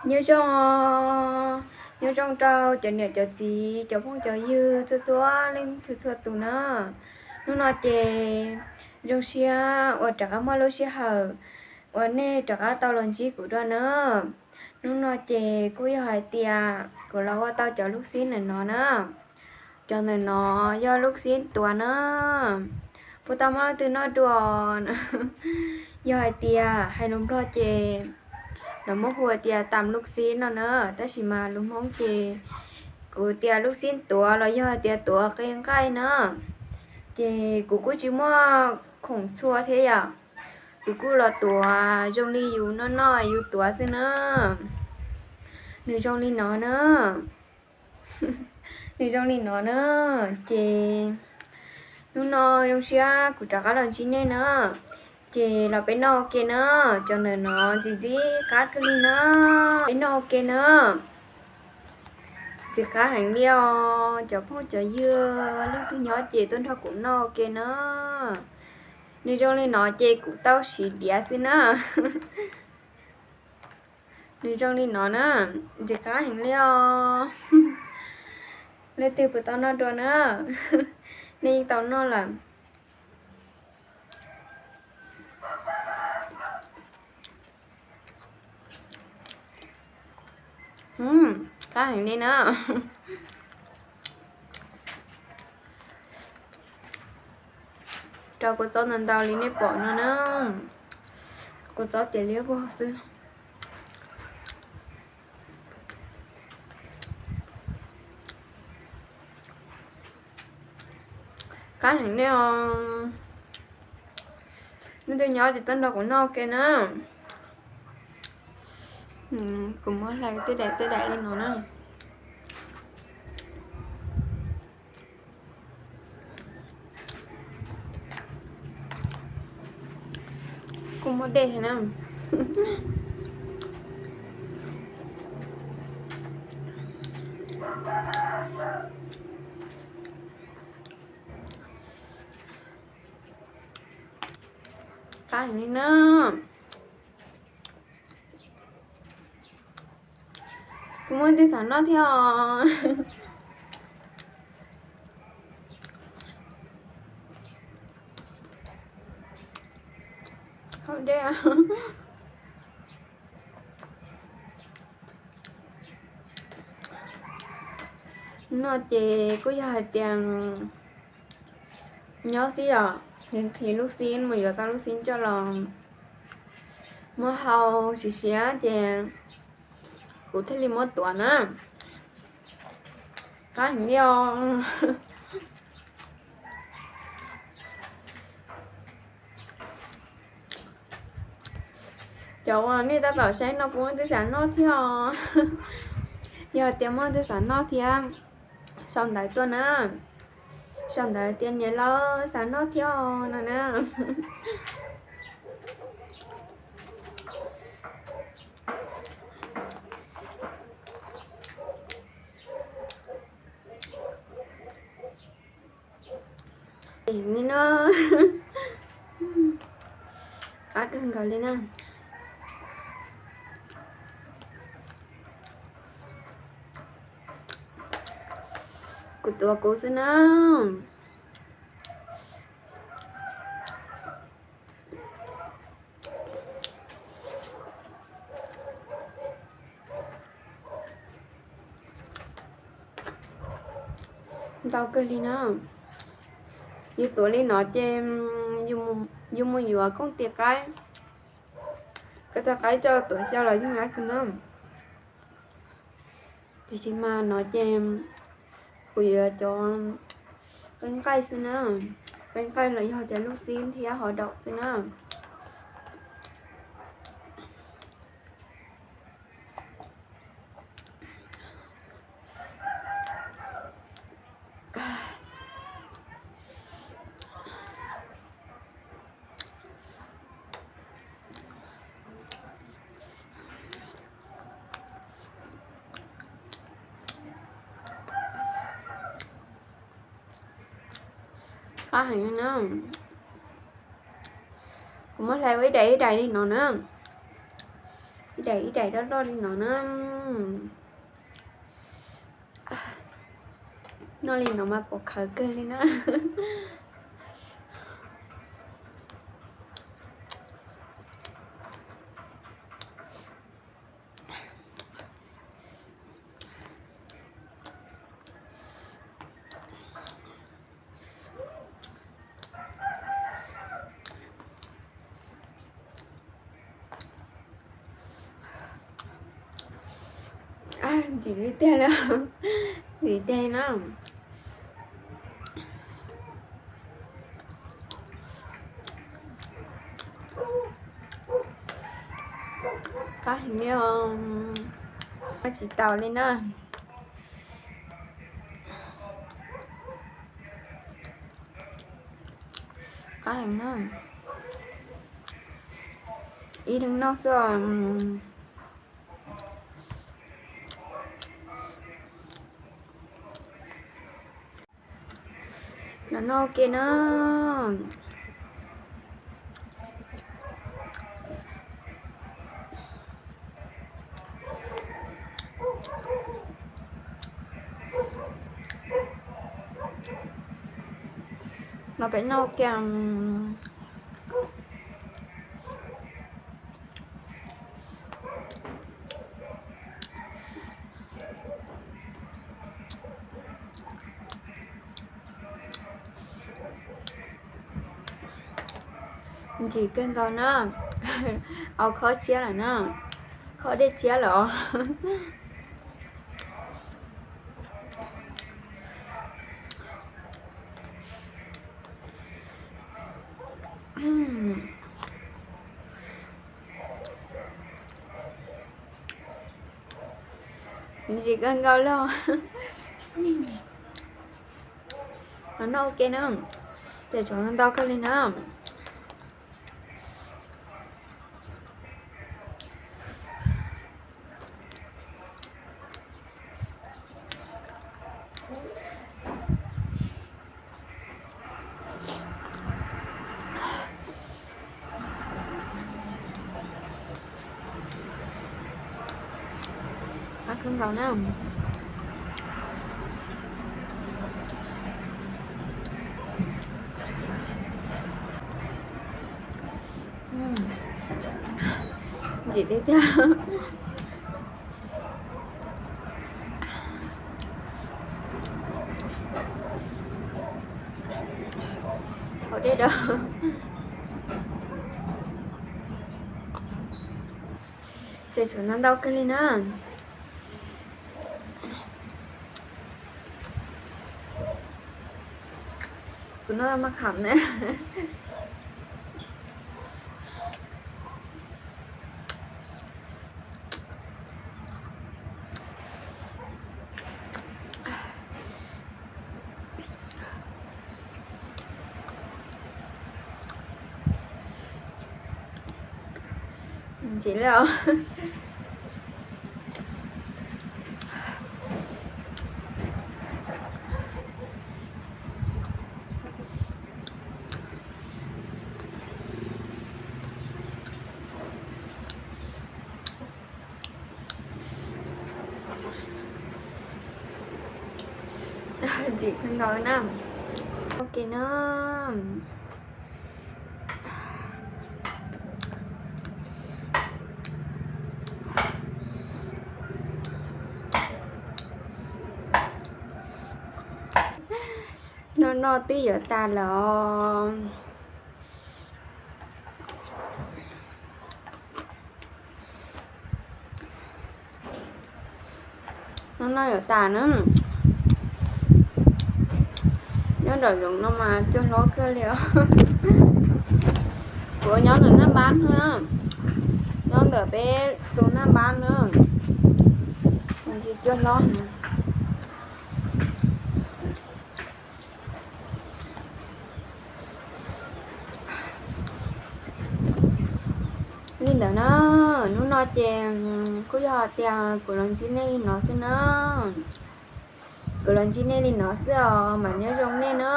Nyob zoo, nyob zoo rau cov niam cov txiv cov phooj cov ywg txhua txhua leej txhua txhua tus na. Hnub no ces zoo siab uas rov qab muaj lub sij hawm uas nej rov qab tau los ntsib kuv dua na. Hnub no ces kuj yog hais tias kuv los ua tau cov lub xib ntawm no na. Cov ntawm no yog lub xib tuav na, puas tau muaj leej twg noj dua? Yog hais tias hais lus Nplog ces lawv muab hu tias tam lub xib no na, tab sis mas lus Hmoob ces kuv tias lub xib tuav los yog hais tias tuav qe nqaij na. Ces kuv kuj tsis muaj khoom txhua thiab yom, kuv kuj los tuav zoo li yus noj noj yus tuav xwb na. Nws zoo li no na. Nws zoo li no na. Ces hnub no zoo siab kuv rov qab los ntsib nej na. Ces los peb noj ua ke na. Cov ntawm no ntxim ntxim qab kawg li na. Peb noj ua ke na. Ntxim qab heev li os. Cov phooj cov ywg leej twg nyob ces tuaj nrog kuv noj ua ke na. Nws zoo li no ces kuv tau siv diav xwb na. Nws zoo li no na, ntxim qab heev li os. Leej twg puas tau noj dua na? Nej yeej tau noj lawm. Qab heev li na. Rau kua txob ntau ntau li nej pom no na. Kua txob tias liab vog xwb. Qab heev li os. Leej twg nyob ces tuaj nrog kuv noj ua ke na. Kuv muab hlais tej daim tej daim li no na. Kuj muaj dej thiab na. Qab heev li na. Kuv muaj tus xav noj thiab os. Haus dej. No ces kuj yog hais tias nyob xwb yom, nqhis lub xib mus yuav tau lub xib coj los muab hau siav siav ces kuv thiaj li muab tuav na. Qab heev li os. Cov uas nej tab tom saib no puas muaj tus xav noj thiab os? Yog tias muaj tus xav noj thiab sau ntawv tuaj na. Sau ntawv tias niam laus xav noj thiab os no na. Li no, qab kawg nkaus li na. Kuv tuav kuv xwb na. Ntau kawg li na. Yus tuav li no ces yus mus yuav kooj tis qaib, koj tau qaib coj tuav xyaw los yeej laib kawg na. Tiam sis mas no ces kuv yuav cov qe nqaij xwb na, qe nqaij los yog tias lub xib thiab hov daum xwb na. Qab heev na. Kuv muab hlais ua ib daim ib daim li no na. Daim ib daim loj loj li no na. Noj li no mas pom khawv kawg li na. Ntxim tiag tiag li, ntxim tiag na. Qab heev li os, tsis taus li na. Qab heev na, ib leeg noj xwb. Los noj ua ke na. Los peb noj ua ke. Ntxim kawg nkaus na. Au khob tshiab lawm na, khob dej tshiab lawm os. Ntxim kawg nkaus li. Los noj ua ke na, ces tshuav ntau kawg li na. Qab kawg nkaus na. Ntxim tiag tiag. Haus dej rau. Ces tshuav ntau ntau kawg li na. Kuv noj maj kham na. Ntxim li os. Ntxim kawg nkaus na. Ok na. Noj noj twb yuav tas lawm os. Noj noj yuav tas na. Nyob nram zoov no mas cua hlob kawg li os. Kuv nyob ntawm Naj Npab na, nyob ntawm peb tus Naj Npab na, mas ntshe cua hlob heev. Li ntawd na, hnub no ces kuj yog hais tias kuv los ntsib nej li no xwb na. Kuv los ntsib nej li no xwb os, mas nyob zoo nej na.